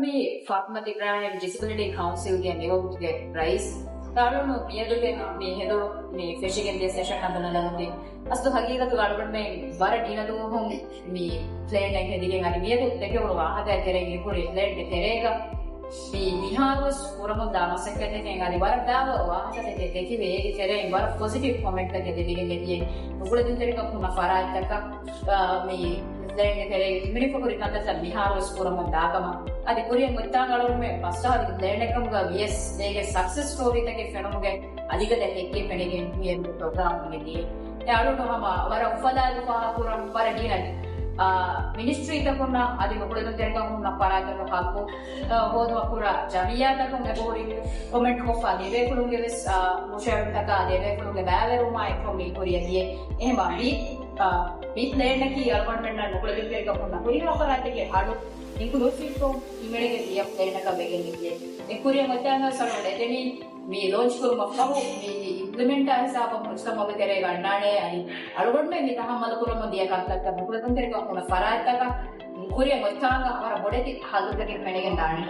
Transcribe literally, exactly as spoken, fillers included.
މި ފާތިމަތު އިބްރާހިމް ޑިސެބިލިޓީ ކައުންސިލްގެ ނިވައުދުގެ ރައީސް. އަޅުން މިއަދުގެ މި ހެދުނު މި ފެށިގެން ދިޔަ ސެޝަން ހަނދުނަލަން އަސްލު ހަގީގަތުގަ އަޅުގަނޑުމެން ވަރަށް ގިނަ ދުވަހުން މި ޕްލޭން އެއް ހެދިގެން އަދި މިއަދު ދެކެވުނު ވާހަކައި ތެރެއިން މި ކުރި ޕްލޭންގެ ތެރޭގަ މި މިހާރުވެސް ކުރަމުންދާ މަސައްކަތެކޭ އަދި ވަރަށް ދާވަރު ވާހަކަތަކެއް ދެކިވެ އޭގެ ތެރެއިން ވަރަށް ޕޮޒިޓިވް ކޮމެންޓްތަކެއް ލިބިގެން ދިޔަ ނުކުޅެދުންތެރިކަން ހުންނަ ފަރާތްތަކަށް މި ޕްލޭންގެ ތެރޭގަ ހިމެނިފަ ހުރި ކަންތައްތައް މިހާރުވެސް ކުރަމުން ދާކަމަށް އަދި ކުރިއަށް އޮތްތާނގަ އަޅުގަނޑުމެން ފަސް އަހަރުގެ ޕްލޭނެއްކަމުގަ ވިޔަސް އޭގެ ސަކްސެސް ސްޓޯރީތަކެއް ފެނުމުގެ އަދިގަދަ ހެއްކެއް ފެނިގެން މިއަދު ޕްރޮގްރާމް މިދިޔަ. އެ އަޅުގަނޑު ހަމަ ވަރަށް އުފަލާއިރު ފާހަގަކުރަން ވަރަށް ގިނަ މިނިސްޓްރީތަކުންނަށް އަދި ނުކުޅެދުންތެރިކަން ހުންނަ ފަރާތްތަކަށް ހައްގު ހޯދުމަށް ކުރާ ޖަމިއްޔާތަކުން އެބަހުރި ކޮމެންޓް ކޮށްފަ ލިބޭފުޅުންގެ ވެސް ހުށަހެޅުންތަކާ ލިބޭފުޅުންގެ ބައިވެރިވުމާއެކު މި ކުރިއަށް ދިޔަ. އެހެންވާ މި މި ޕްލޭނަކީ އަޅުގަނޑުމެންނަށް ނުކުޅެދުންތެރިކަން ހުންނަ ހުރިހާ ފަރާތެއްގެ އަޑު އިންކްލޫސިވްކޮށް ހިމެނިގެން ދިޔަ ޕްލޭނަކަށް ވެގެން އިނގޭ. އެ ކުރިއަށް އޮތްތާނގަ ސަރުވަ ދެނީ މި ލޯންޗް ކުރުމަށް ފަހު މި އިމްޕްލިމެންޓާ ހިސާބަށް މުޖްތަމަޢުގެ ތެރޭގަ އަންނާނެ އަދި އަޅުގަނޑުމެން މި ތަހައްމަލު ކުރަމުން ދިޔަ ކަންތައްތައް ނުކުޅެދުންތެރިކަން ހުންނަ ފަރާތްތަކަށް ކުރިއަށް އޮތްތާނގަ ވަރަށް ބޮޑެތި ހައްލުތަކެއް ފެނިގެން ދާނެ.